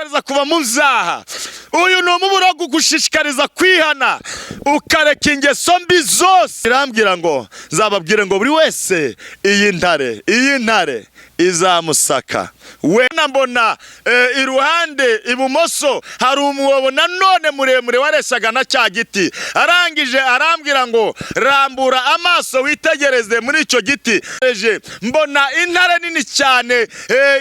Gushishikariza kuva mu byaha. Uyu ni umuburo wo kugushishikariza kwihana, ukareka ingeso mbi zose. Irambwira ngo nzababwire ngo buri wese iyi ntare izamusaka. We mbona iruhande ibumoso hari umwobo nanone muremure wareshaga na cya giti. Arangije arambwira ngo rambura amaso witegereze muri icyo giti. Mbona intare nini cyane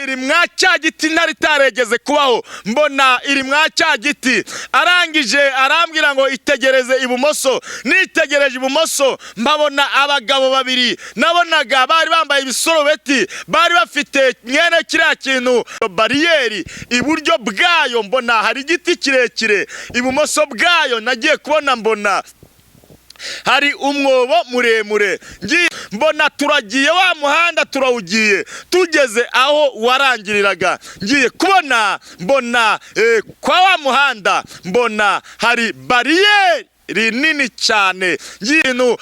iri mwa cya giti, intare itaregeze kubaho, mbona iri mwa cya giti. Arangije arambwira ngo itegereze ibumoso. Nitegereje ibumoso, mbabona abagabo babiri nabonaga bari bambaye ibisorobeti, bari bafite mwene kiriya kintu bariyeri. Iburyo bwayo mbona hari igiti kirekire, ibumoso bwayo nagiye kubona mbona hari umwobo muremure. Mbona turagiye, wa muhanda turawugiye, tugeze aho warangiriraga, ngiye kubona mbona kwa wa muhanda mbona hari bariyeri rinini cyane, ikintu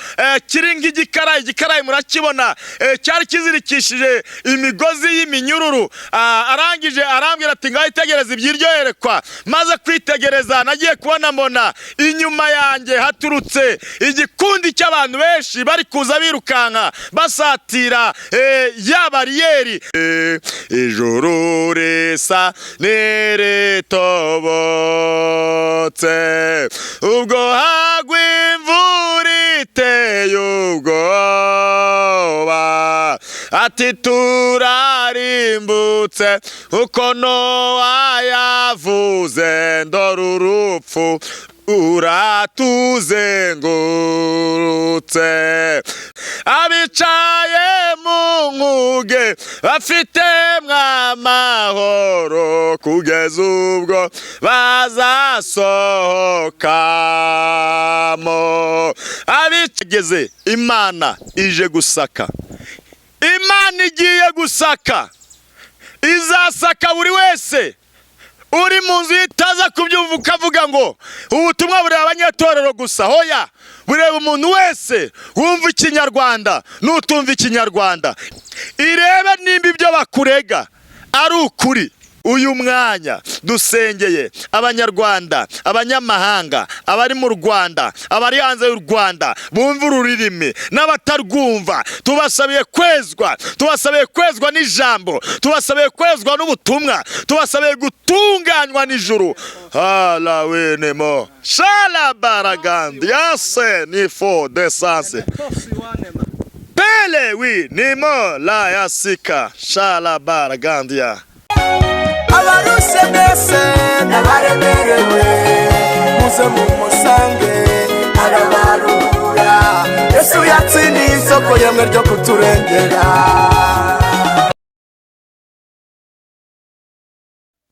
kiri nk'igikarayi. Igikarayi murakibona, cyari kizirikishije imigozi y'iminyururu. Arangije arambwira ati ngaho itegereze iby'iryo yerekwa. Maze kwitegereza, nagiye kubona mbona inyuma yanjye haturutse igikundi cy'abantu benshi bari kuza birukanka basatira ya bariyeri. Ijuru risa n'iritobotse, ubwo hagwa imvura iteye ubwoba, ati turarimbutse uko Nowa yavuze, ndora urupfu uratuzengurutse. Abicaye mu nkuge bafite mwamahoro kugeza ubwo bazasohokamo. Abicageze, Imana ije gusaka, Imana igiye gusaka, izasaka buri wese uri mu nzu. Itaza kubyumva ukavuga ngo ubutumwa bureba abanyetorero gusa. Hoya, bureba umuntu wese wumva Ikinyarwanda n'utumva Ikinyarwanda. Irebe nimba ibyo bakurega ari ukuri. Uyu mwanya dusengeye Abanyarwanda, abanyamahanga, abari mu Rwanda, abari hanze y'u Rwanda, bumva ururimi n'abatarwumva. Tubasabiye kwezwa, tubasabiye kwezwa n'ijambo, tubasabiye kwezwa n'ubutumwa, tubasabiye gutunganywa n'ijuru. Halawenemo shala baragandi yase nifo desanse pele wi nimo la yasika shala baragandia. Abarushe mwese n'abaremerewe, muze mumusange arabaruhura. Yesu yatsindiye isoko yemwe ryo kuturengera.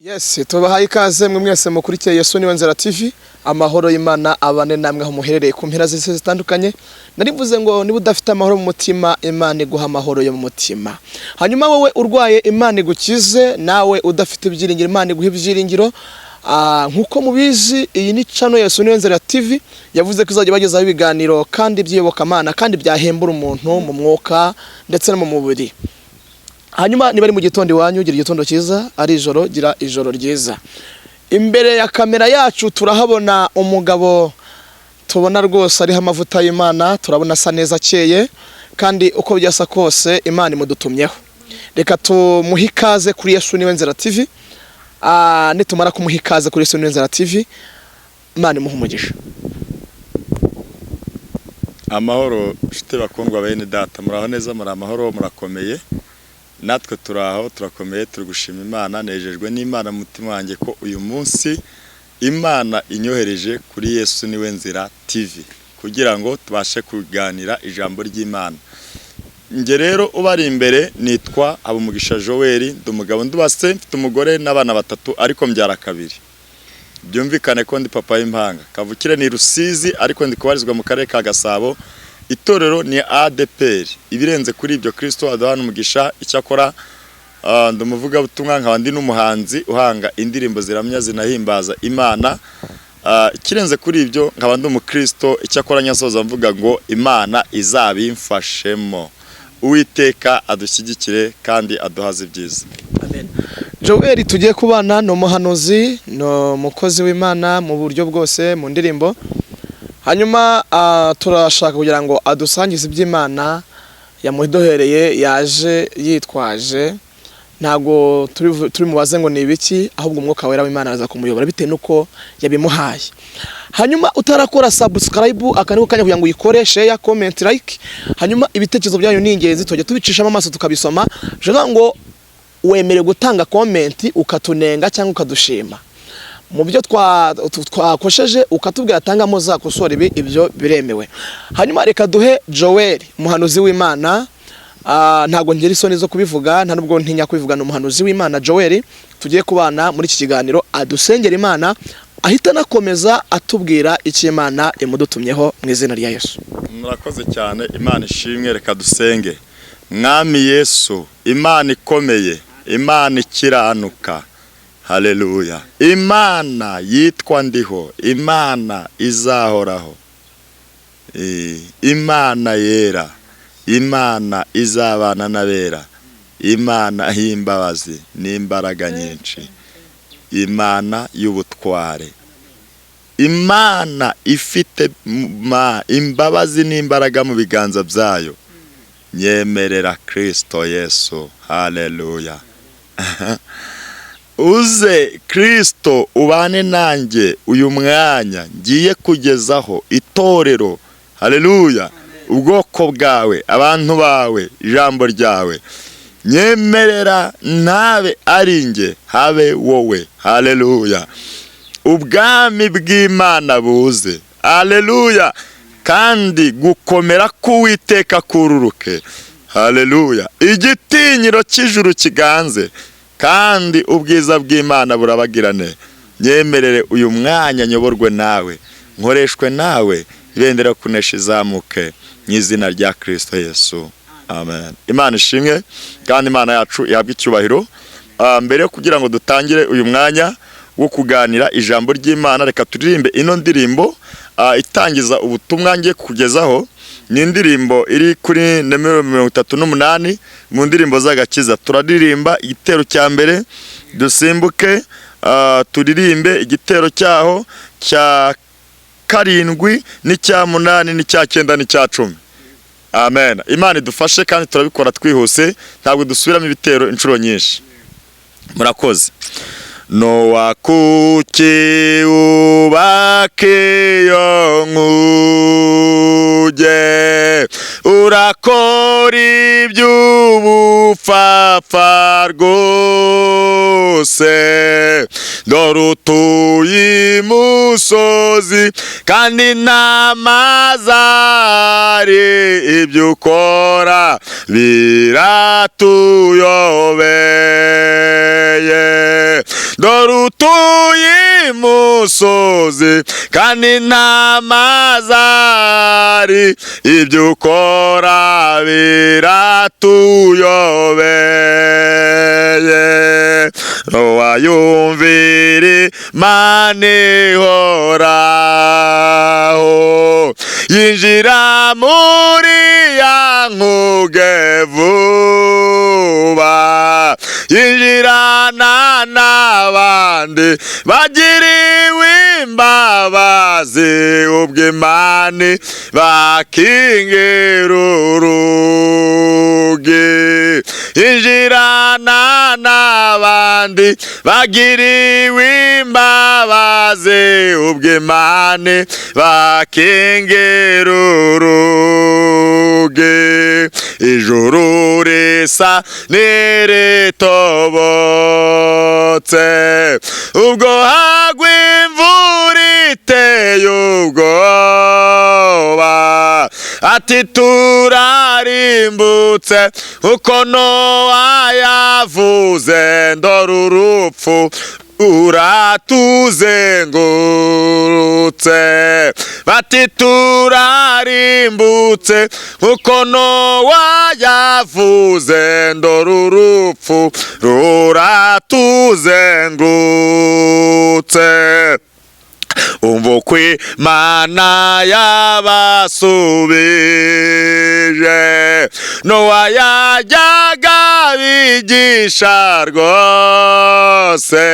Yes, tubahaye ikaze mwe mwese mukurikiye Yesu Niwe Nzira TV. Amahoro y'Imana abane namwe aho muherereye ku mpera z'isi zitandukanye. Narivuze ngo niba udafite amahoro mu mutima, Imana iguha amahoro yo mu mutima. Hanyuma wowe urwaye, Imana igukize. Nawe udafite ibyiringiro, Imana iguha ibyiringiro. Nkuko mubizi, iyi ni channel Yesu Niwe Nzira TV yavuze ko izajya ibagezaho ibiganiro kandi by'iyobokamana kandi byahembura umuntu mu mwuka ndetse no mu mubiri. Hanyuma niba ari mu gitondo iwanyu, gira igitondo cyiza, ari ijoro, gira ijoro ryiza. Imbere ya kamera yacu turahabona umugabo tubona rwose ariho amavuta y'Imana, turabona asa neza, akeye, kandi uko byasa kose Imana imudutumyeho. Reka tumuhe ikaze kuri Yesu Niwe Nzira TV. Nitumara kumuha ikaze kuri Yesu Niwe Nzira TV, Imana imuhe umugisha. Amahoro nshuti bakundwa, bene data, muraho neza? Muri amahoro? Murakomeye? Natwe turi aho, turakomeye, turi gushima Imana. Nejejwe n'Imana mu mutima wanjye ko uyu munsi Imana inyohereje kuri Yesu Niwe Nzira TV kugira ngo tubashe kuganira ijambo ry'Imana. Njye rero ubari imbere nitwa Habumugisha Joel, ndi umugabo, ndubase, mfite umugore n'abana batatu, ariko mbyara kabiri, byumvikane ko ndi papa w'impanga. Kavukire ni Rusizi, ariko ndi kubarizwa mu karere ka Gasabo. Itorero ni ADPR. Ibirenze kuri ibyo, Kristo aduhana umugisha. Icyakora ndi umuvugabutumwa, nkaba ndi n'umuhanzi uhanga indirimbo ziramya zinahimbaza Imana. Ikirenze kuri ibyo, nkaba ndi umukristo. Icyakora nyasoza mvuga ngo Imana izabimfashemo, Uwiteka adushyigikire kandi aduhaze ibyiza. Amen. Joel tugiye kubana ni umuhanuzi, ni umukozi w'Imana mu buryo bwose mu ndirimbo. Hanyuma turashaka kugira ngo adusangize iby'Imana yamudohereye yaje yitwaje. Ntabwo turi mubaze ngo ni ibiki, ahubwo umwuka wera w'Imana araza kumuyobora bitewe n'uko yabimuhaye. Hanyuma utarakora subscribe, aka niko kanya kugira ngo uyikore, share, comment, like. Hanyuma ibitekerezo byanyu ni ingenzi, tujya tubicishamo amaso tukabisoma. Je ngo wemerewe gutanga comment ukatunenga cyangwa ukadushima mu byo twakosheje, ukatubwira atangamo zakosora ibi, ibyo biremewe. Hanyuma reka duhe Joel, umuhanuzi w'Imana. Ntabwo ngira isoni zo kubivuga, nta nubwo ntinya kubivuga, ni umuhanuzi w'Imana Joel tugiye kubana muri iki kiganiro, adusengera Imana, ahita anakomeza atubwira icyo Imana imudutumyeho mu izina rya Yesu. Murakoze cyane, Imana ishimwe. Reka dusenge. Mwami Yesu, Imana ikomeye, Imana ikiranuka, haleluya, Imana yitwa ndiho, Imana izahoraho, Imana yera, Imana izabana n'abera, Imana y'imbabazi n'imbaraga nyinshi, Imana y'ubutware, Imana ifite imbabazi n'imbaraga mu biganza byayo, nyemerera Kristo Yesu, haleluya. Uze Kristo ubane nanjye uyu mwanya ngiye kugezaho itorero, haleluya, ubwoko bwawe, abantu bawe, ijambo ryawe. Nyemerera ntabe ari njye, habe wowe, haleluya. Ubwami bw'Imana buze, haleluya, kandi gukomera k'Uwiteka kururuke, haleluya. Igitinyiro cy'ijuru kiganze, kandi ubwiza bw'Imana burabagirane. Nyemerere uyu mwanya nyoborwe nawe, nkoreshwe nawe, ibendera kunesha izamuke mu izina rya Kristo Yesu, amen. Imana ishimwe kandi Imana yacu ihabwe icyubahiro. Mbere yo kugira ngo dutangire uyu mwanya wo kuganira ijambo ry'Imana, reka turirimbe ino ndirimbo itangiza ubutumwa ngiye kukugezaho. Ni indirimbo iri kuri nimero 38 mu ndirimbo z'agakiza. Turaririmba igitero cya mbere, dusimbuke, turirimbe igitero cyaho cya 7 n'icya 8 n'icya 9 n'icya 10. Amen. Imana idufashe kandi turabikora twihuse, ntabwo dusubiramo ibitero inshuro nyinshi. Murakoze. Nowa kuki ubake iyo nkuge, urakora iby'ubupfapfa rwose, dore utuye imusozi kandi nta mazi ahari, ibyo ukora biratuyobeye. Dore utuye imusozi kandi nta mazi ahari, ibyo ukora biratuyobeye. Wayumvira Imana ihoraho, yinjira muri ya nkuge vuba, yinjirana n'abandi bagiriwe imbabazi, ubwo Imana bakingira urugi, yinjirana n'abandi bagiriwe imbabazi, ubwo Imana bakingira urugi. Ijuru risa n'iritobotse, ubwo hagwa imvura iteye ubwoba, ati turarimbutse uko Nowa yavuze, ndora urupfu uratuzengurutse, bati turarimbutse uko Nowa yavuze, ndora urupfu ruratuzengurutse. Umva uko Imana yabasubije. Nowa yajyaga abigisha rwose,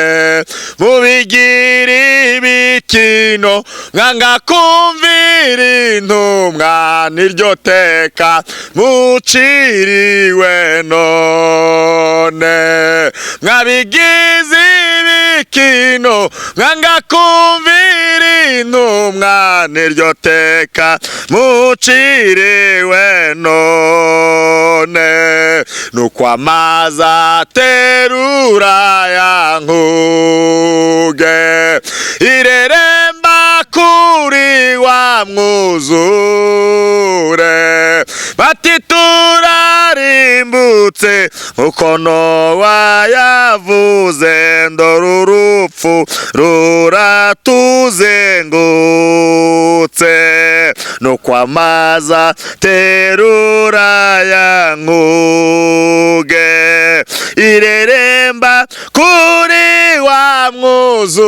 mubigira imikino, mwanga kumvira intumwa, niryo teka muciriwe none. Mwabigize ibikino, mwanga kumvira intumwa, niryo teka muciriwe none. Nuko amazi aterura ya nkuge, ireremba kuri wa mwuzure, bati turarimbutse nkuko Nowa yavuze, ndora urupfu ruratuzengutse. Nuko amazi aterura ya nkuge, ireremba kuri wa mwuzure,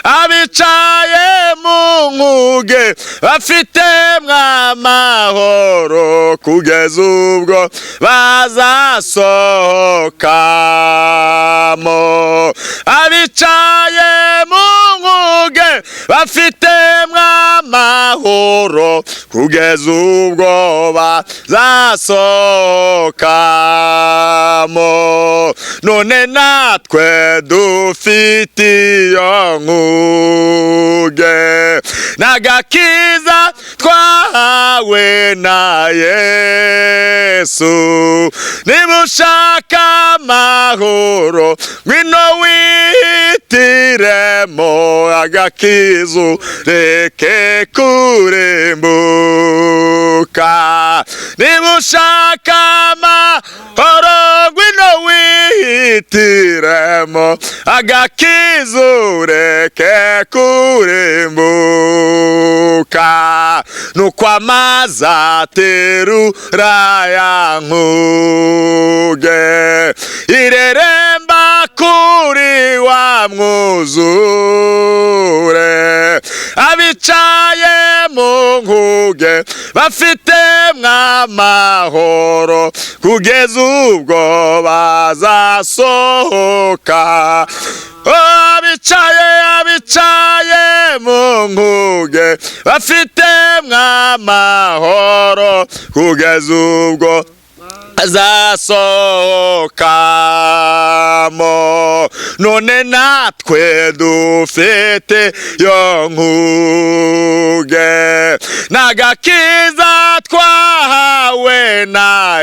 abicaye mu nkuge bafite mwamahoro, kugeza ubwo bazasohokamo. Abicaye mu nkuge bafite mwamahoro, kugeza ubwo bazasohokamo. None natwe dufite iyo nkuge, n'agakiza twahawe na Yesu. Niba ushaka amahoro, ngwino wihitiremo agakiza, reke kurimbuka. Niba ushaka amahoro, ngwino wihitiremo agakiza, ureke kurimbuka. Nuko amazi aterura ya nkuge, ireremba kuri wa mwuzure, abicaye mu nkuge bafite mwamahoro, kugeza ubwo bazasohoka. Abicaye, abicaye mu nkuge bafite mwamahoro, kugeza ubwo azasohokamo. None natwe dufite yo nkuge, n'agakiza twahawe na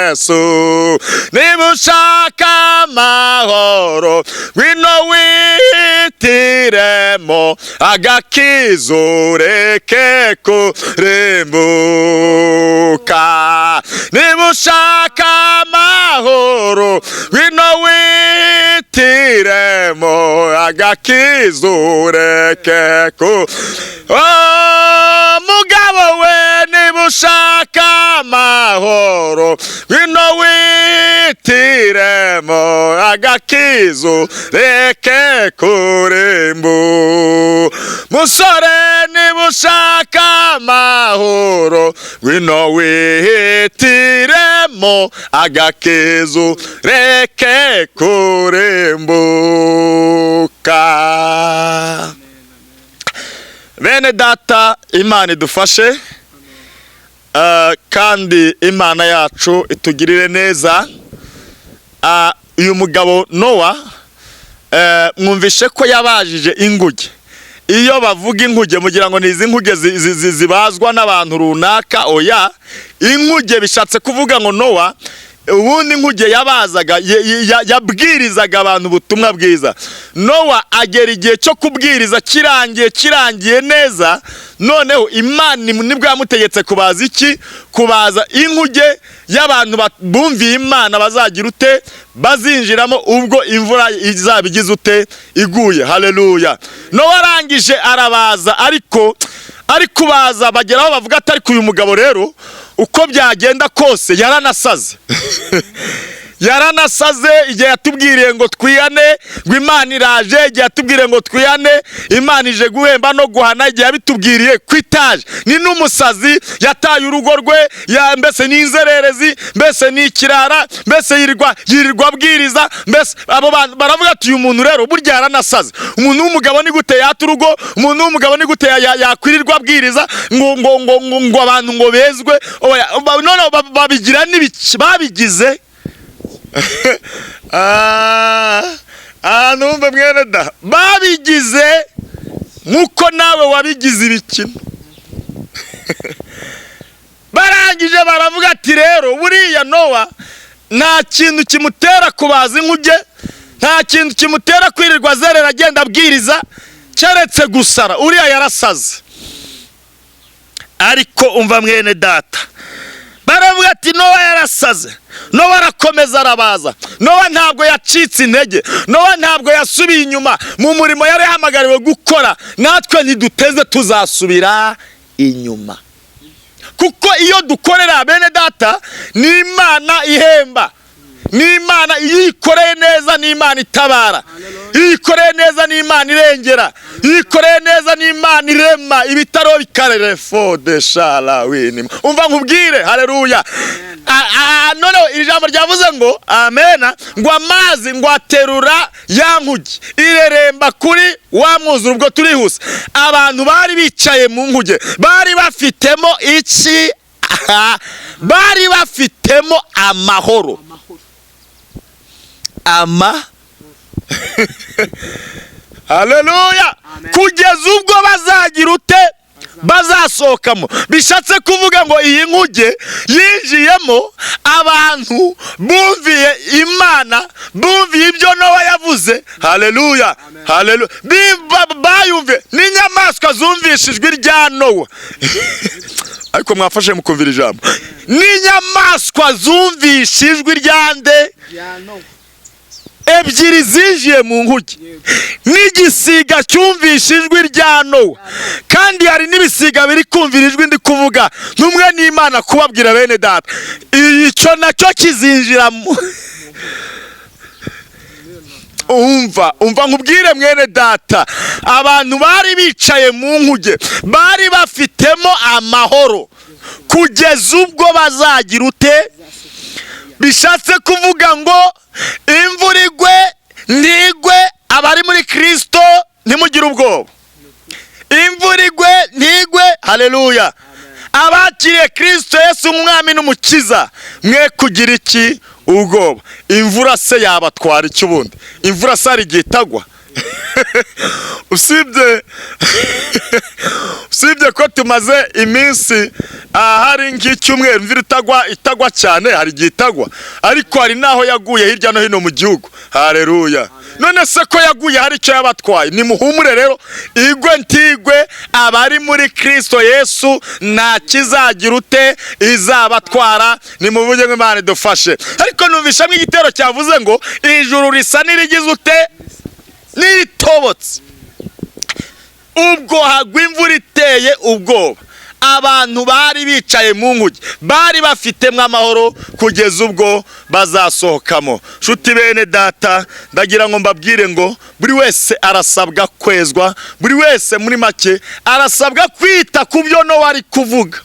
Yesu. Niba ushaka amahoro, ngwino wihitiremo agakiza, ureke kurimbuka. Niba ushaka amahoro, ngwino wihitiremo agakiza, ureke ku. Oh, mugabo we, niba ushaka amahoro, ngwino wihitiremo agakiza, ureke kurimbu. Musore, niba ushaka amahoro, ngwino wihitiremo agakiza, ureke kurimbuka. Bene data, Imana idufashe, kandi Imana yacu itugirire neza. Uyu mugabo Nowa, mwumvishe ko yabajije inguge. Iyo bavuga inkuge mugira ngo ni izi nkuge zibazwa n'abantu runaka. Oya, inkuge bishatse kuvuga ngo Nowa ubundi inkuge yabazaga, yabwirizaga abantu ubutumwa bwiza. Nowa agera igihe cyo kubwiriza kirangiye, kirangiye neza. Noneho Imana nibwo yamutegetse kubaza iki? Kubaza inkuge y'abantu bumviye Imana bazagira ute? Bazinjiramo ubwo imvura izaba igize ute? Iguye. Haleluya! Nowa arangije arabaza, ariko ari kubaza bageraho bavuga ati: "Ariko uyu mugabo rero, uko byagenda kose yaranasaze." Yaranasaze igihe yatubwiriye ngo twihane, ngo Imana iraje. Igihe yatubwiriye ngo twihane, Imana ije guhemba no guhana. Igihe yabitubwiriye kwitaje ni n'umusazi, yataye urugo rwe, mbese ni inzererezi, mbese ni ikirara, mbese yirirwa abwiriza. Mbese abo bantu baravuga ati: "Uyu muntu rero burya yaranasaze. Umuntu w'umugabo ni gute yata urugo? Umuntu w'umugabo ni gute yakwirirwa abwiriza ngo abantu ngo bezwe?" Oya, noneho babigira n'ibiki babigize. Ah, numva mwene da babigize nk'uko nawe wabigize ibikino. Barangije baravuga ati: "Rero buriya Nowa nta kintu kimutera kubaza inkuge, nta kintu kimutera kwirirwa azerera agenda abwiriza, keretse gusara. Uriya yarasaze." Ariko umva mwene data, baravuga ati: "Nowa yarasaze." Nowa arakomeza arabaza. Nowa ntabwo yacitse intege, Nowa ntabwo yasubiye inyuma mu murimo yari yahamagariwe gukora. Natwe ntiduteze tuzasubira inyuma, kuko iyo dukorera bene data ni Imana ihemba, ni Imana iyo uyikoreye neza, ni Imana itabara. Iyo uyikoreye neza, ni Imana irengera. Iyo uyikoreye neza, ni Imana irema ibitaro bikarere fode shara winima. Umva nkubwire, haleluya. Noneho iri jambo ryavuze ngo amena, ngo amazi ngo aterura ya nkuge, ireremba kuri wa mwuzure. Ubwo turihuse. Abantu bari bicaye mu nkuge bari bafitemo iki? Bari bafitemo amahoro. Ama haleluya, kugeza ubwo bazagira ute? Bazasohokamo. Bishatse kuvuga ngo iyi nkuge yinjiyemo abantu bumviye Imana, bumviye ibyo Nowa yavuze. Haleluya, haleluya. Bayumviye n'inyamaswa zumvishe ijwi rya Nowa. Ariko mwafashe mukumvira ijambo? N'inyamaswa zumvishe ijwi rya nde? Ebyiri zinjiye mu nkuge, n'igisiga cyumvishe ijwi rya Nowa. Kandi hari n'ibisiga biri kumvira ijwi ndi kuvuga, ntumwe n'Imana kubabwira bene data. Icyo nacyo kizinjiramo. Umva, umva nkubwire mwene data, abantu bari bicaye mu nkuge bari bafitemo amahoro kugeza ubwo bazagira ute? Bishatse kuvuga ngo imvura igwe ntigwe, abari muri Kirisito ntimugire ubwoba. Imvura igwe ntigwe, haleluya, abakiriye Kirisito Yesu umwami n'umukiza, mwe kugira iki? Ubwoba. Imvura se yabatwara iki ubundi? Imvura se hari igihe itagwa? Usibye ko tumaze iminsi hari nk'icyumweru imvura itagwa cyane. Hari igihe itagwa, ariko hari n'aho yaguye hirya no hino mu gihugu. Hareruya. None se ko yaguye hari icyo yabatwaye? Nimuhumure rero, igwe ntigwe, abari muri Kirisito Yesu nta kizagira ute izabatwara. Nimuvuge ngo Imana idufashe. Ariko numvishamo igitero cyavuze ngo ijuru risa n'irigize ute? N'iritobotse. Ubwo hagwa imvura iteye ubwoba, abantu bari bicaye mu nkuge bari bafitemo amahoro kugeza ubwo bazasohokamo. Nshuti bene data, ndagira ngo mbabwire ngo buri wese arasabwa kwezwa. Buri wese muri make arasabwa kwita ku byo Nowa ari kuvuga.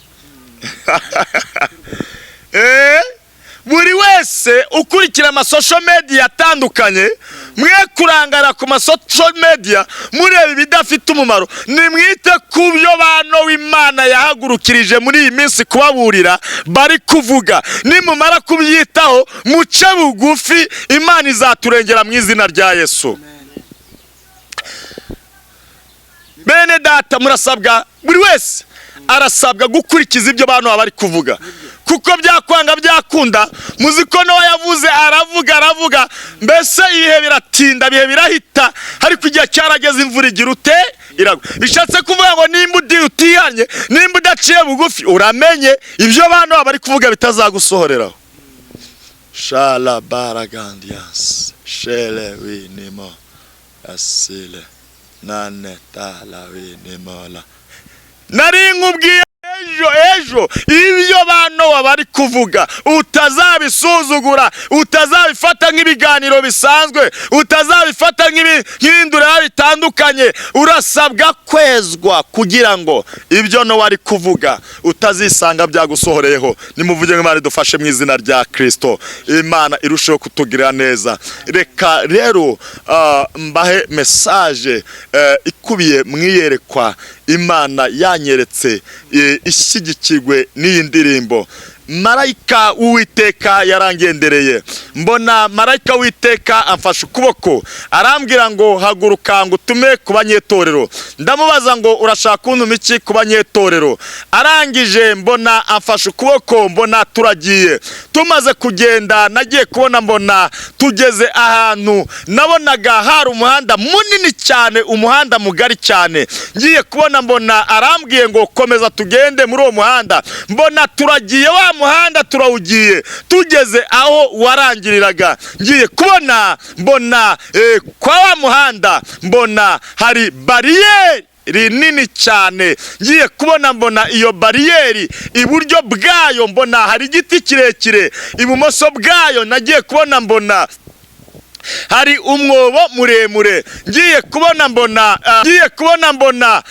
Buri wese ukurikira ama social media atandukanye, mwe kurangara ku ma social media mureba ibidafite umumaro. Nimwite ku byo bano w'Imana yahagurukirije muri iyi minsi kubaburira bari kuvuga. Nimumara kubyitaho, muce bugufi, Imana izaturengera mu izina rya Yesu. Bene data, murasabwa, buri wese arasabwa gukurikiza ibyo bantu baba bari kuvuga, kuko byakwanga byakunda. Muzi ko Nowa yavuze, aravuga, aravuga, mbese ibihe biratinda, ibihe birahita, ariko igihe cyarageze imvura igira ute? Iragwa. Bishatse kuvuga ngo nimba utihanye, nimba udaciye bugufi, uramenye ibyo bantu baba bari kuvuga bitazagusohoreraho. Shala baragandias shele winimo asile nane tala winimola. Nari nkubwiye ejo. Ejo ejo ibyo ba Nowa bari kuvuga utazabisuzugura, utazabifata nk'ibiganiro bisanzwe, utazabifata nk'ibindura bitandukanye. Urasabwa kwezwa kugira ngo ibyo Nowa ari kuvuga utazisanga byagusohoreyeho. Nimuvuge ngo Imana idufashe mu izina rya Kristo, Imana irusheho kutugirira neza. Reka rero mbahe message ikubiye mu iyerekwa Imana yanyeretse, ishyigikirwe n'iyi ndirimbo. Marayika w'Uwiteka yarangendereye, mbona marayika w'Uwiteka amfashe ukuboko, arambwira ngo haguruka ngo utume ku banyetorero. Ndamubaza ngo urashaka kuntuma iki ku banyetorero? Arangije mbona amfashe ukuboko, mbona turagiye. Tumaze kugenda nagiye kubona mbona tugeze ahantu nabonaga hari umuhanda munini cyane, umuhanda mugari cyane. Ngiye kubona mbona arambwiye ngo komeza tugende muri uwo muhanda. Mbona turagiye, wa muhanda turawugiye, tugeze aho warangiriraga ngiye kubona mbona kwa wa muhanda mbona hari bariyeri rinini cyane. Ngiye kubona mbona iyo bariyeri iburyo bwayo mbona hari igiti kirekire, ibumoso bwayo nagiye kubona mbona hari umwobo muremure. Ngiye kubona mbona ngiye kubona mbona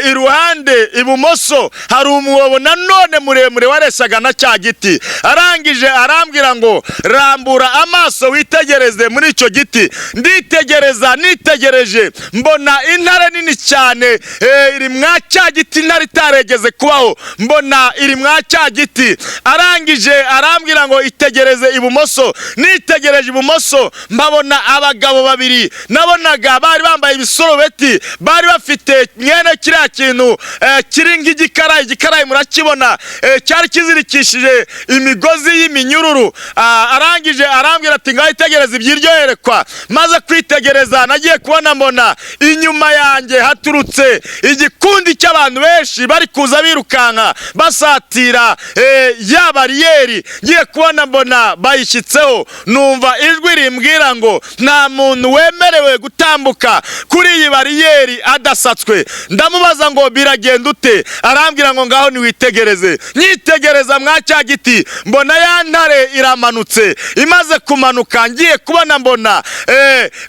iruhande ibumoso hari umwobo nanone muremure waresaga na cya giti. Arangije arambwira ngo rambura amaso witegereze muri icyo giti. Nditegereza, nitegereje mbona intare nini cyane iri mwa cya giti, intare itaregeze kubaho, mbona iri mwa cya giti. Arangije arambwira ngo itegereze ibumoso. Nitegereje ibumoso mbabona abagabo babiri nabonaga bari bambaye ibisorobeti, bari bafite mwene kiriya kintu kiri nk'igikarayi, igikarayi murakibona, cyari kizirikishije imigozi y'iminyururu. Arangije arambwira ati ngaho itegereze iby'iryo yerekwa. Maze kwitegereza nagiye kubona mbona inyuma yanjye haturutse igikundi cy'abantu benshi bari kuza birukanka basatira ya bariyeri. Ngiye kubona mbona bayishyitseho, numva ijwi rimbwira ngo nta muntu wemerewe gutambuka kuri iyi bariyeri adasatswe. Ndamubaza ngo biragenda ute? Arambwira ngo ngaho niwitegereze. Nyitegereza mwa cya giti mbona ya ntare iramanutse. Imaze kumanuka ngiye kubona mbona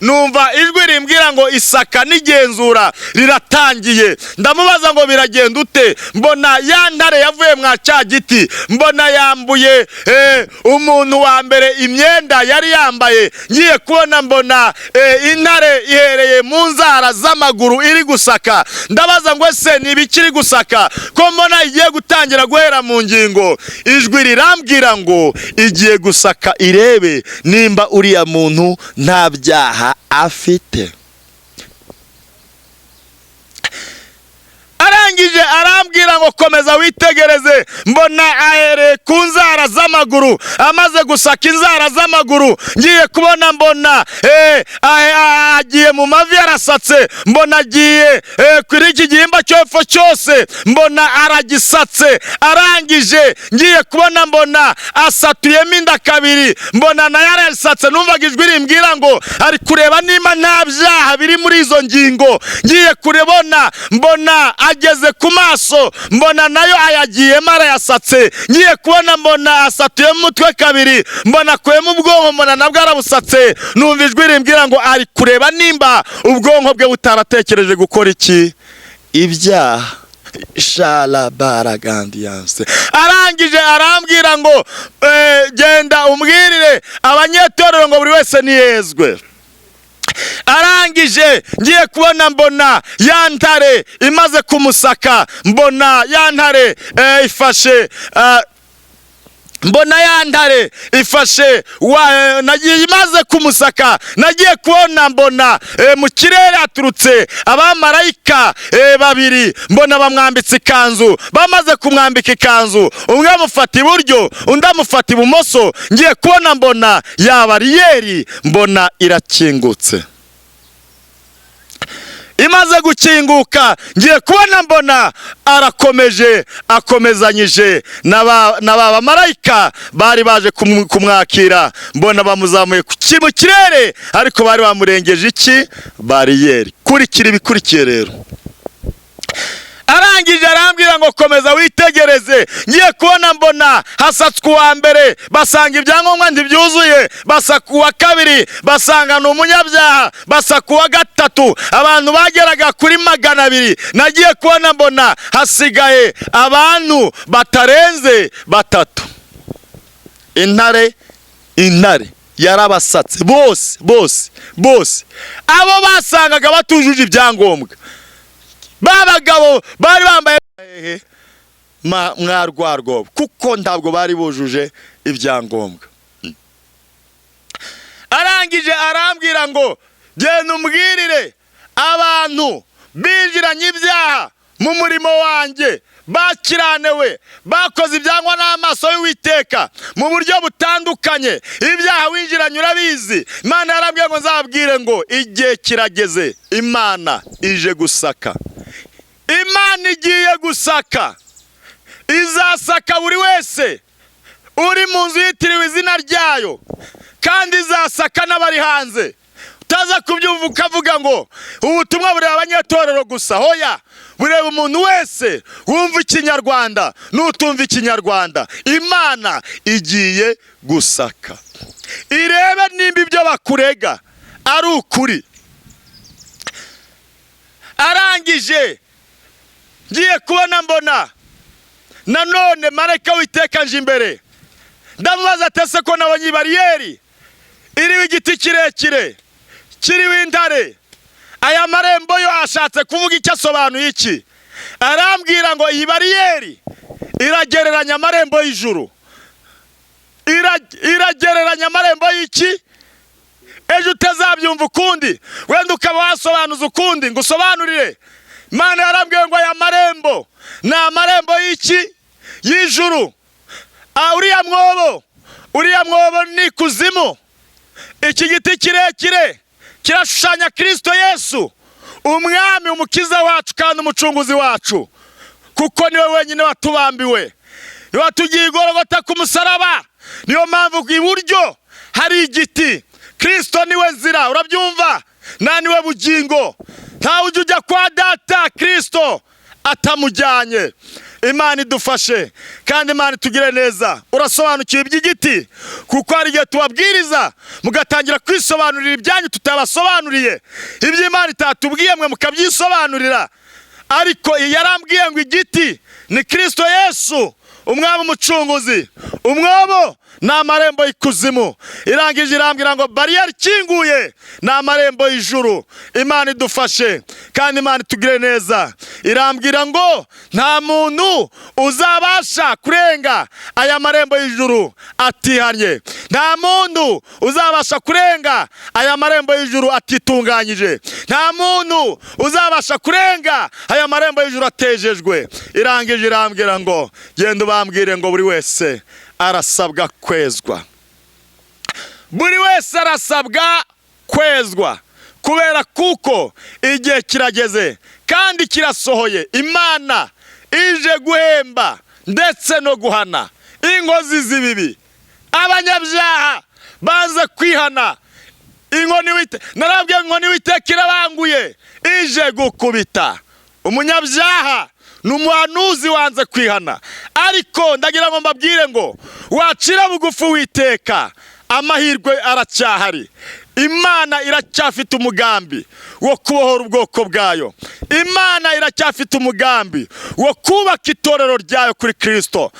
numva ijwi rimbwira ngo isaka n'igenzura riratangiye. Ndamubaza ngo biragenda ute? Mbona ya ntare yavuye mwa cya giti, mbona yambuye umuntu wa mbere imyenda yari yambaye. Ngiye kubona mbona intare ihereye mu nzara z'amaguru iri gusaka. Ndabaza ngo ese ni ibiki iri gusaka ko mbona igiye gutangira guhera mu ngingo? Ijwi rirambwira ngo igiye gusaka irebe nimba uriya muntu nta byaha afite. Arangije arambwira ngo komeza witegereze. Mbona ahereye ku nzara z'amaguru, amaze gusaka inzara z'amaguru ngiye kubona mbona agiye mu mavi yarasatse, mbona agiye kuri iki gihimba cyo hepfo cyose mbona aragisatse. Arangije ngiye kubona mbona asatuyemo inda kabiri, mbona nayo arasatse. Numvaga ijwi rimbwira ngo ari kureba niba nta byaha biri muri izo ngingo. Ngiye kurebona mbona ageze ku maso, mbona nayo ayagiyemo arayasatse. Ngiye kubona mbona asatuyemo umutwe kabiri, mbona akuyemo ubwonko, mbona nabwo arabusatse. Numva ijwi rimbwira ngo ari kureba nimba ubwonko bwe butaratekereje gukora iki? Ibyaha. Shalabaragandiyanse. Arangije arambwira ngo genda umbwirire abanyetorero ngo buri wese niyezwe. Arangije ngiye kubona mbona ya ntare imaze kumusaka, mbona ya ntare ifashe mbona ya ntare ifashe nagiye imaze kumusaka. Nagiye kubona mbona mu kirere haturutse abamarayika babiri, mbona bamwambitse ikanzu. Bamaze kumwambika ikanzu, umwe amufata iburyo undi amufata ibumoso. Ngiye kubona mbona ya bariyeri mbona irakingutse. Imaze gukinguka ngiye kubona mbona arakomeje, akomezanyije na ba bamarayika bari baje kumwakira. Mbona bamuzamuye mu kirere, ariko bari bamurengeje iki? Bariyeri. Kurikira ibikurikiye rero. Arangije arambwira ngo komeza witegereze. Ngiye kubona mbona hasatswe uwa mbere, basanga ibyangombwa ntibyuzuye, basaka uwa kabiri, basanga ni umunyabyaha, basaka uwa gatatu. Abantu bageraga kuri 200. Nagiye kubona mbona hasigaye abantu batarenze 3. Intare yarabasatse bose bose bose, abo basangaga batujuje ibyangombwa. Ba bagabo bari bambaye mwarwarwobo, kuko ntabwo bari bujuje ibyangombwa. Arangije arambwira ngo genda umbwirire abantu binjiranye ibyaha mu murimo wanjye, bakiranewe, bakoze ibyangwa n'amaso y'Uwiteka mu buryo butandukanye. Ibyaha winjiranye urabizi. Imana yarambwiye ngo nzabwire ngo igihe kirageze, Imana ije gusaka. Imana igiye gusaka, izasaka buri wese uri mu nzu yitiriwe izina ryayo, kandi izasaka n'abari hanze. Utaza kubyumva ukavuga ngo ubutumwa bureba abanyetorero gusa. Hoya, bureba umuntu wese wumva Ikinyarwanda n'utumva Ikinyarwanda. Imana igiye gusaka, irebe nimba ibyo bakurega ari ukuri. Arangije ngiye kubona mbona nanone marayika w'Uwiteka aje imbere. Ndamubaza ati ese ko nabonye bariyeri iriho igiti kirekire kiriho intare, aya marembo yo ashatse kuvuga icyo, asobanuye iki? Arambwira ngo iyi bariyeri iragereranya amarembo y'ijuru. Iragereranya amarembo y'iki? Ejo utazabyumva ukundi, wenda ukaba wasobanuza ukundi, ngo usobanurire. Imana yarambwiye ngo aya marembo ni amarembo y'iki? Y'ijuru. Uriya mwobo ni ikuzimu. Iki giti kirekire kirashushanya Kirisito Yesu, umwami, umukiza wacu kandi umucunguzi wacu, kuko niwe wenyine watubambiwe, niwe watugiye igorogota ku musaraba. Niyo mpamvu iburyo hari igiti. Kirisito niwe nzira, urabyumva, nta niwe bugingo, ntawe ujya ujya kwa Data Kirisito atamujyanye. Imana idufashe kandi Imana itugire neza. Urasobanukiwe iby'igiti? Kuko hari igihe tubabwiriza mugatangira kwisobanurira ibyanyu tutabasobanuriye, iby'Imana itatubwiye mwe mukabyisobanurira. Ariko yarambwiye ngo igiti ni Kirisito Yesu, umwami, umucunguzi. Umwobo ni amarembo y'ikuzimu. Irangije irambwira ngo bariyeri ikinguye ni amarembo y'ijuru. Imana idufashe kandi Imana itugire neza. Irambwira ngo nta muntu uzabasha kurenga aya marembo y'ijuru atihannye, nta muntu uzabasha kurenga aya marembo y'ijuru atitunganyije, nta muntu uzabasha kurenga aya marembo y'ijuru atejejwe. Irangije irambwira ngo genda ubambwire ngo buri wese arasabwa kwezwa, buri wese arasabwa kwezwa, kubera kuko igihe kirageze kandi kirasohoye. Imana ije guhemba ndetse no guhana inkozi z'ibibi, abanyabyaha baze kwihana. Inkoni wite narabwiye, inkoni witeka irabanguye, ije gukubita umunyabyaha ni umuhanuzi wanze kwihana. Ariko ndagira ngo mbabwire ngo wacira bugufi Uwiteka, amahirwe aracyahari. Imana iracyafite umugambi wo kubohora ubwoko bwayo. Imana iracyafite umugambi wo kubaka itorero ryayo kuri Kirisito.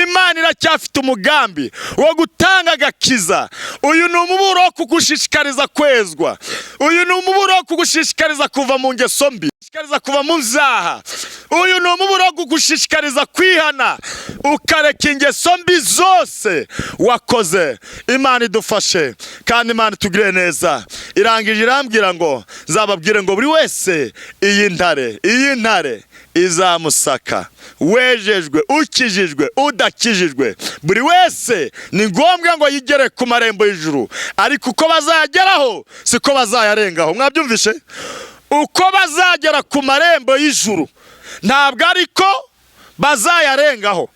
Imana iracyafite umugambi wo gutanga agakiza. Uyu ni umuburo wo kugushishikariza kwezwa. Uyu ni umuburo wo kugushishikariza kuva mu ngeso mbi, kugushishikariza kuva mu byaha. Uyu ni umuburo wo kugushishikariza kwihana, ukareka ingeso mbi zose wakoze. Imana idufashe kandi Imana itugire neza. Irangije irambwira ngo nzababwire ngo buri wese iyi ntare izamusaka, wejejwe, ukijijwe, udakijijwe, buri wese ni ngombwa ngo yigere ku marembo y'ijuru. Ariko uko bazayageraho siko bazayarengaho. Mwabyumvishe? Uko bazagera ku marembo y'ijuru ntabwo ariko bazayarengaho.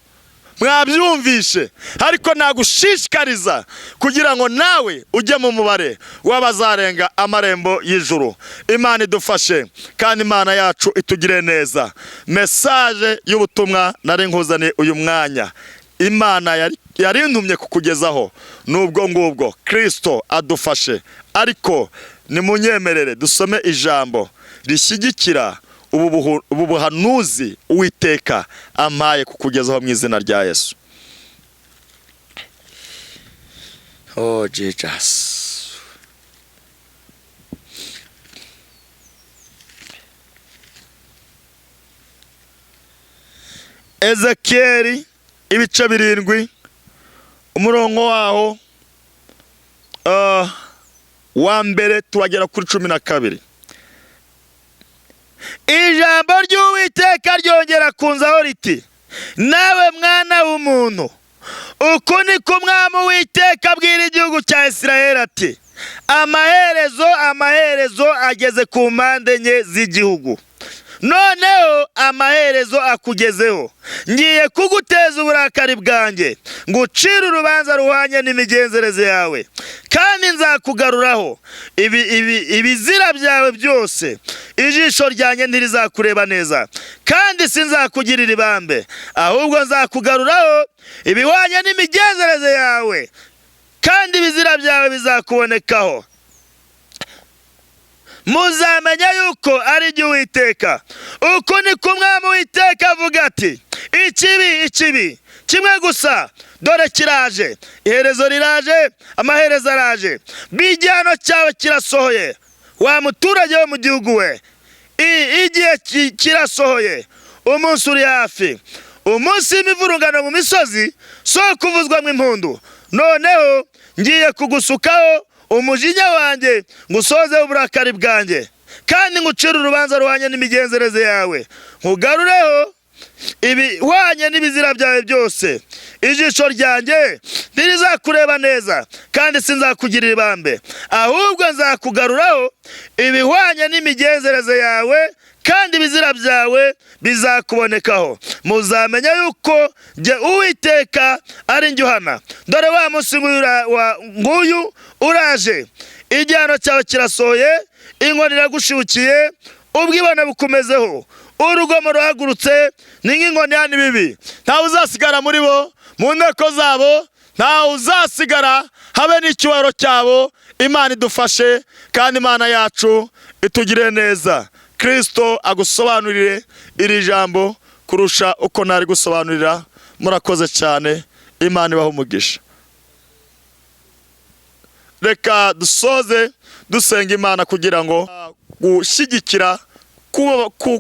Mwabyumvishe, ariko nagushishikariza kugira ngo nawe ujye mu mubare w'abazarenga amarembo y'ijuru. Imana idufashe kandi Imana yacu itugire neza. Message y'ubutumwa nari nkuzaniye uyu mwanya, Imana yarintumye kukugezaho nubwo ngubwo. Kristo adufashe. Ariko nimunyemerere dusome ijambo rishyigikira ubu buhanuzi Uwiteka ampaye kukugezaho mu izina rya Yesu. Oh Jesus. Ezekieli ibice 7 umurongo waho wa mbere turagera kuri 12. Ijambo ry'Uwiteka ryongera kunzaho riti: nawe mwana w'umuntu, uku ni ko Umwami Uwiteka abwira igihugu cya Isirayeli ati: amaherezo, amaherezo ageze ku mpande enye z'igihugu. Noneho amaherezo akugezeho, ngiye kuguteza uburakari bwanjye, ngucire urubanza ruhwanye n'imigenzereze yawe, kandi nzakugaruraho ibizira byawe byose. Ijisho ryanjye ntirizakureba neza, kandi sinzakugirira ibambe, ahubwo nzakugaruraho ibihwanye n'imigenzereze yawe, kandi ibizira byawe bizakubonekaho. Muzamenya yuko ari jye Uwiteka. Uku ni ko Umwami Uwiteka avuga ati: ikibi, ikibi kimwe gusa, dore kiraje, iherezo riraje, amaherezo araje. Igihano cyawe kirasohoye, wa muturage wo mu gihugu we. Igihe kirasohoye, umunsi uri hafi, umunsi w'imivurungano mu misozi, so kuvuzwamo impundu. Noneho ngiye kugusukaho umujinya wanjye, ngusoze uburakari bwanjye, kandi ngucire urubanza ruhwanye n'imigenzereze yawe, nkugarureho ibihwanye n'ibizira byawe byose. Ijisho ryanjye ntirizakureba neza, kandi sinzakugirira ibambe, ahubwo nzakugaruraho ibihwanye n'imigenzereze yawe, kandi ibizira byawe bizakubonekaho. Muzamenya yuko jye Uwiteka ari njye uhana. Dore wa munsi nguyu uraje, igihano cyawe kirasohoye, inkoni iragushibukiye, ubwibone bukumezeho, urugomo ruhagurutse, ni nk'inkoni yani bibi. Ntawe uzasigara muri bo, mu nteko zabo ntawe uzasigara, habe n'icyubahiro cyabo. Imana idufashe kandi Imana yacu itugire neza. Kristo agusobanurire iri jambo kurusha uko nari gusobanurira. Murakoze cyane, Imana ibahe umugisha. Reka dusoze dusenga Imana kugira ngo gushyigikira,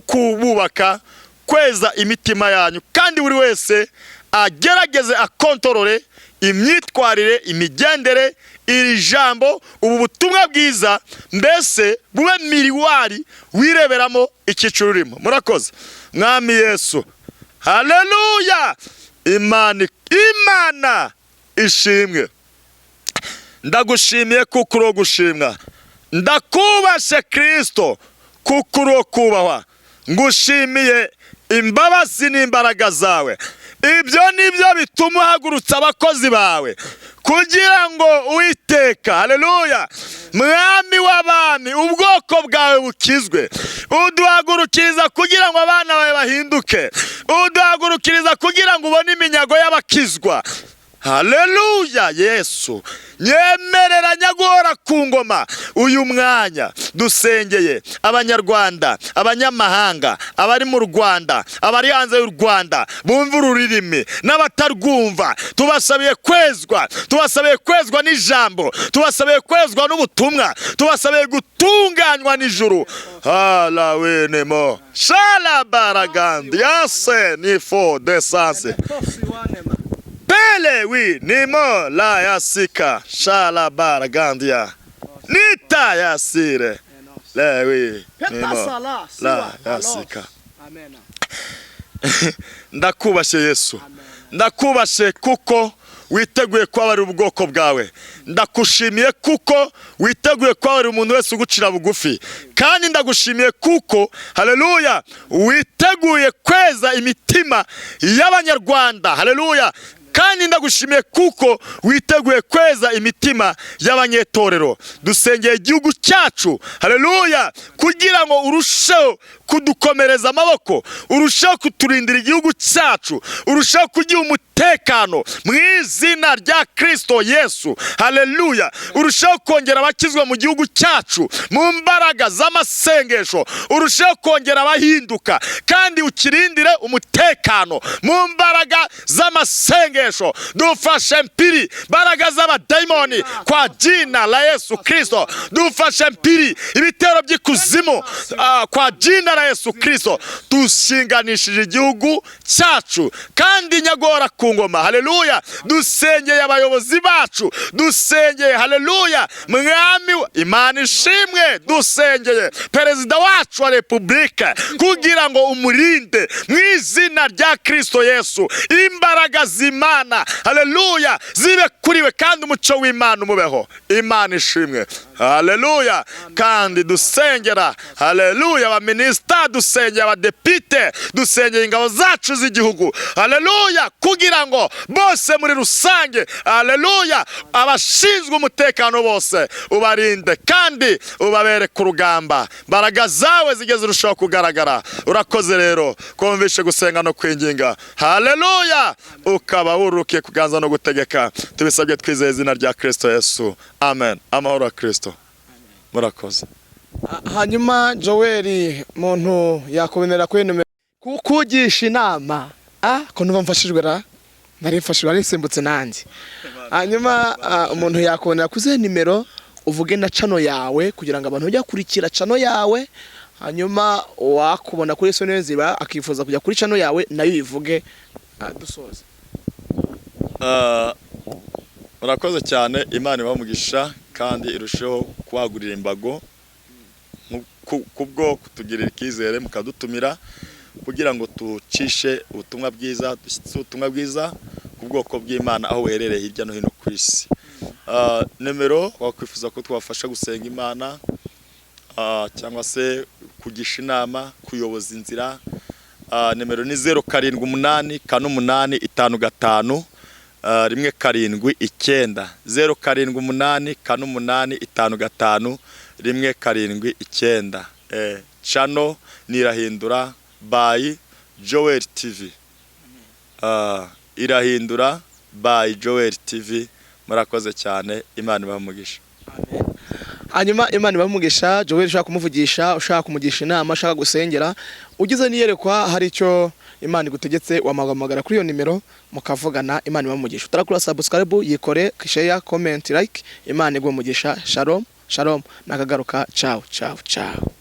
kububaka, kweza imitima yanyu, kandi buri wese agerageze akontorore imyitwarire, imigendere, iri jambo, ubu butumwa bwiza, mbese bube miriwari wireberamo icyiciro urimo. Murakoze. Mwami Yesu, haleluya. Imana ishimwe. Ndagushimiye kuko uri gushimwa, ndakubashe Kristo kuko uri kubahwa. Ngushimiye imbabazi n'imbaraga zawe. Ibyo nibyo bituma uhagurutsa abakozi bawe kugira ngo Uwiteka, haleluya, Mwami w'abami, ubwoko bwawe bukizwe. Uduhagurukiriza kugira ngo abana bawe bahinduke, uduhagurukiriza kugira ngo ubone iminyago y'abakizwa. Haleluya Yesu, nyemerera guhora ku ngoma uyu mwanya. Dusengeye abanyarwanda, abanyamahanga, abari mu Rwanda, abari hanze y'u Rwanda, bumva ururimi n'abatarwumva. Tubasabiye kwezwa, tubasabiye kwezwa n'ijambo, tubasabiye kwezwa n'ubutumwa, tubasabiye gutunganywa n'ijuru. Halawenemo shala baragandi yase nifo desanse Pele wi nimo la yasika shala baragandia nita yasire le wi nimo la yasika. Ndakubashe Yesu, ndakubashe kuko Witeguye kubabarira ubwoko bwawe. Ndakushimiye kuko witeguye kubabarira umuntu wese ugucira bugufi, kandi ndagushimiye kuko, haleluya, witeguye kweza imitima y'Abanyarwanda. Haleluya. Kandi ndagushimiye kuko witeguye kweza imitima y'abanyetorero. Dusengeye igihugu cyacu, haleluya, kugira ngo urusheho kudukomereza amaboko, urusheho kuturindira igihugu cyacu, urusheho kugiha umutekano mu izina rya Kristo Yesu. Haleluya. Urusheho kongera abakizwa mu gihugu cyacu mu mbaraga z'amasengesho, urusheho kongera abahinduka, kandi ukirindire umutekano mu mbaraga z'amasengesho. Dufashe mpiri mbaraga z'abadayimoni kwa jina la Yesu Kristo. Dufashe mpiri ibitero by'ikuzimu kwa jina la Yesu Kristo. Dushinganishije igihugu cyacu kandi nyagora ku ngoma. Haleluya. Dusengeye abayobozi bacu, dusengeye, haleluya, mwami Imana ishimwe, dusengeye perezida wacu wa repubulika kugira ngo umurinde mu izina rya Kristo Yesu. Imbaraga z'Imana, haleluya, zibe kuriwe kandi umuco w'Imana umubeho. Imana ishimwe. Haleluya. Kandi dusengera, haleluya, abaminisita, dusengera abadepite, dusengera ingabo zacu z'igihugu, haleluya, kugira ngo bose muri rusange, haleluya, abashinzwe umutekano bose ubarinde kandi ubabere ku rugamba, mbaraga zawe zigeze zirushaho kugaragara. Urakoze rero kumvishe gusenga no kwinginga. Haleluya. Ukaba wurukiye kuganza no gutegeka. Tubisabye twizeye izina rya Kristo Yesu, amen. Amahoro ya Kristo. Murakoze. Hanyuma Joel, muntu yakubonera kuri nomero kukugisha inama? Ko numva mfashijwe ra, nari mfashijwe, nari nsimbutse nanjye. Hanyuma umuntu yakubonera kuri nimero, uvuge na channel yawe kugira ngo abantu bajye bakurikira channel yawe. Hanyuma wakubona kuri Yesu Nzira akifuza kujya kuri channel yawe, nayo uyivuge, dusoza. Murakoze cyane. Imana ibamugisha kandi irusheho kwagurira imbago kubwo kutugirira icyizere mukadutumira kugira ngo tucishe ubutumwa bwiza, dushyitse ubutumwa bwiza ku bwoko bw'Imana aho buherereye hirya no hino ku isi. Nimero wakwifuza ko twabafasha gusenga Imana, cyangwa se kugisha inama, kuyoboza inzira, nimero ni 0784 855 179, 0784 855 179. Channel ni Irahindura by Joel TV. Irahindura by Joel TV. Murakoze cyane, Imana ibahe umugisha. Hanyuma Imana ibamugisha. Joel, ushaka kumuvugisha, ushaka kumugisha inama, ushaka gusengera, ugize n'iyerekwa, hari icyo Imana igutegetse, wamuhamagara kuri iyo nimero mukavugana. Imana ibamugisha. Utarakora subscribe, yikore, share, comment, like. Imana iguhe umugisha. Shalom, shalom, nakagaruka. Ciao, ciao, ciao.